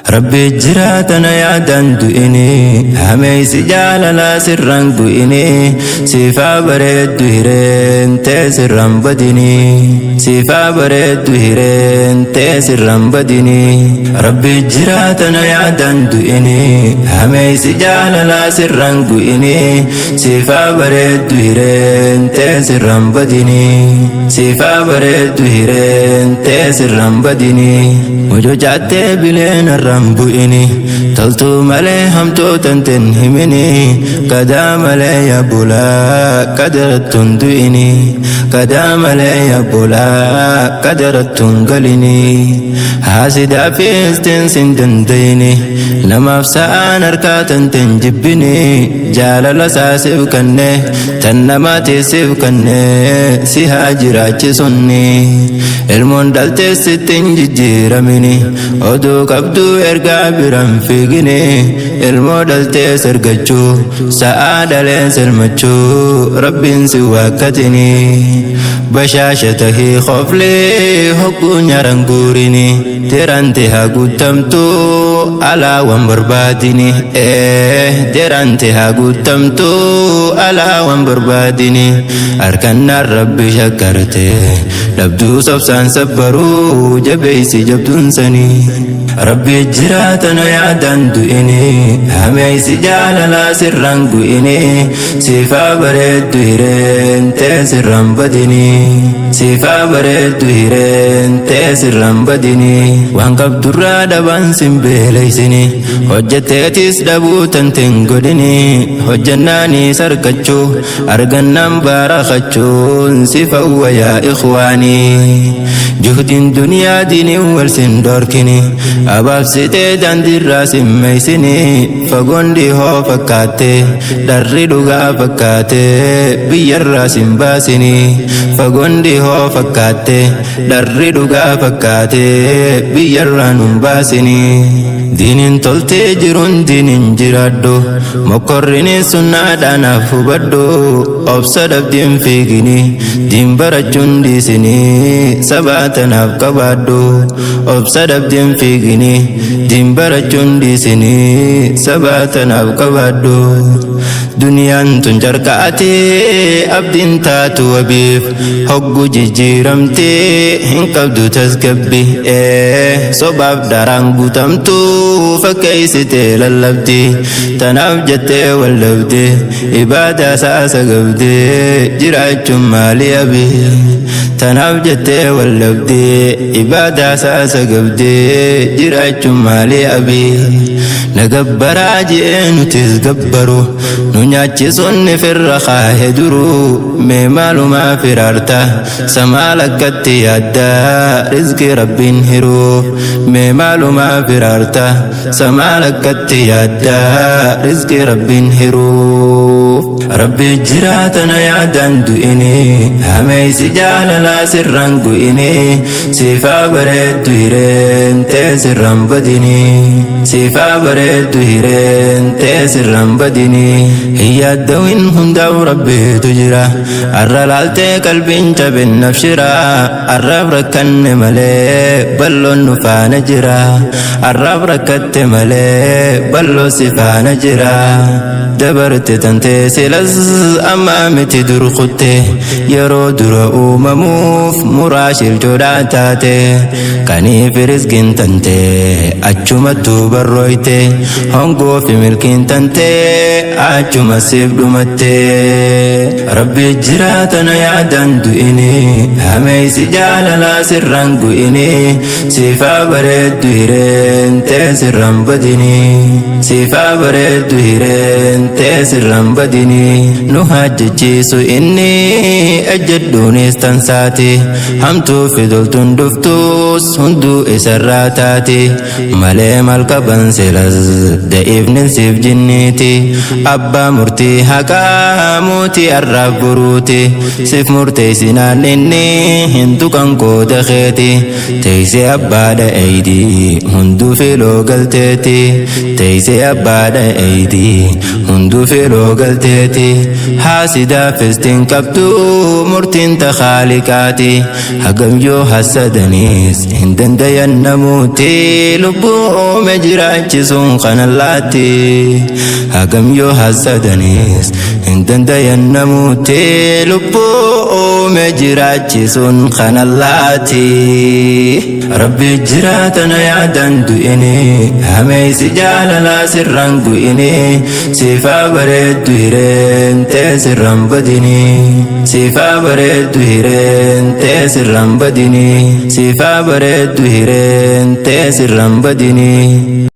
Rabbi jiraatana yaadaan du'ini, hameessi jaalalaa sirraan gu'ini, siifaa bareeddu hireen tee sirraan badini, siifaa bareeddu hireen tee sirraan badini. Rabbi jiraatana yaadaan du'ini, hameessi jaalalaa sirraan gu'ini, siifaa bareeddu hireen tee sirraan badini, siifaa bareeddu hireen tee sirraan badini. Mucucaattee bileen irraan bu'ini, toltuu malee hamtuu tanteen himini, kadaa malee yaabulaa kadarattuun du'ini, kadaa malee yaabulaa kadarattuun galini. Haasidaa fi histeen sin dandayini, namaaf sa'aan harkaa tanteen jibbini, jaalala saasiif kanne tan namaatiif kanne si haa jiraachisunni. Ilmoon dhaltee sitti hin jijjiiramini, oduu qabduu ergaa biraan fiigini, ilmoo dhaltee sirgachuu sa'aa dhaleen silmachuu rabbiin si waakkatini. Bashaasha tahii khoflee hogguu nyaaran guurini, derante haa guutamtuu alaa waan barbaadini, derante haa guutamtuu alaa waan barbaadini. Harkannaan rabbi shakkarte dhabduu sobsaan sabbaruu jabeessi jabduun sanii. Rabbi jiraatana yaadaan du'ini, hameessi jaalalaa sirraan gu'ini, siifaa bareeddu hireen tee sirraan badini, siifaa bareeddu hireen tee sirraan badini. Waan qabdurraa dhabaan sin beeleysini, hojjetteetis dhabuu tanteen godhini, hojjennaanis argachuu argannaan baarakachuun si fawwa yaa ikhwaanii. Juhdiin duniyaa diiniin wal sin dhorkini, abaabsitee daandiirraa sin meeysini, fagoon dhihoo fakkaate dharri dhugaa fakkaate biyyarraa sin baasini, fagoon dhihoo fakkaate dharri dhugaa fakkaate biyyarraa nun baasini. Diiniin toltee jiruun diiniin jiraadhu, mokkorrini sunnaadhaanaaf hubadhu, obsa dhabdiin fiigini, diin barachuun dhiisini, sabaa tanaaf qabaadhu, obsa dhabdiin fiigini, diin barachuun dhiisini, sabaa tanaaf qabaadhu. Duniyaan tun carqaatee abdiin taatu wabiif, hoggu jijjiiramtee hin qabdu tasgabbi, sobaaf daraan guutamtu fakkeessitee lallabdi, tanaaf jettee wallabde ibaadaa saasa gabdee jiraachuun maali abi, tanaaf jettee wallabde ibaadaa saasa gabdee jiraachuun maali abi. Na gabbaraa jee nutis gabbaru, nu nyaachisuun firra kaahe duruu, mee maalumaa firaarta samaa lakkatti yaaddaa rizqii rabbiin hiruuf, mee maalumaa firaarta samaa lakkatti yaaddaa rizqii rabbiin hiruuf. Rabbi jiraatana yaadaan du'ini, hameessi jaalalaa sirraan gu'ini, siifaa bareeddu hireen tee sirraan badini, siifaa bareeddu hireen tee sirraan badini. Hin yaaddawin hundaa'u rabbiitu jira, arra laaltee qalbiin cabin nafshira, arraaf rakkanne malee bal'oon nu faana jira, arraaf rakkatte malee bal'oo si faana jira. Dabarte tantee silas ammaa miti dur kutte, yeroo dura uumamuuf muraa shilchoodhaa taate, kaniif rizqiin tante achumattuu barrooyte, hongoo fi milkiin tante achuma siif dhumatte. Rabbi jiraatana yaadaan du'ini, hameessi jaalalaa sirraan gu'ini, siifaa bareeddu hireen tee sirraan badini, siifaa bareeddu hireen tee sirraan badini. Nu hajjachiisu inni ejjedhuunis tansaati, hamtuu fi toltuun dhuftus hunduu isarraa taati, malee maal qaban silas da'iifnin siif jinniiti, abbaa murtii haqaa mootii arraaf boruuti, siif murteessinaan inni hin tuqan qooda keeti, teessee abbaadha eeyidii hunduu filoo galteeti, teessee abbaadha eeyidii. Hunduu filoo galteeti, haasidaafis hin qabdu murtiin ta Khaaliqaati. Hagam yoo hasadaniis hin dandayan namuuti, lubbuu uume jiraachisuun kana laatti. Hagam yoo hasadaniis hin dandayan namuuti, lubbuu uume jiraachisuun kana laatti. Rabbi jiraatana yaadan du'ini, hameessi jaalalaa sirraan gu'ini, siifaa bareeddu hireen tee sirraan badini, siifaa bareeddu hireen tee sirraan badini, siifaa bareeddu hireen tee sirraan badini.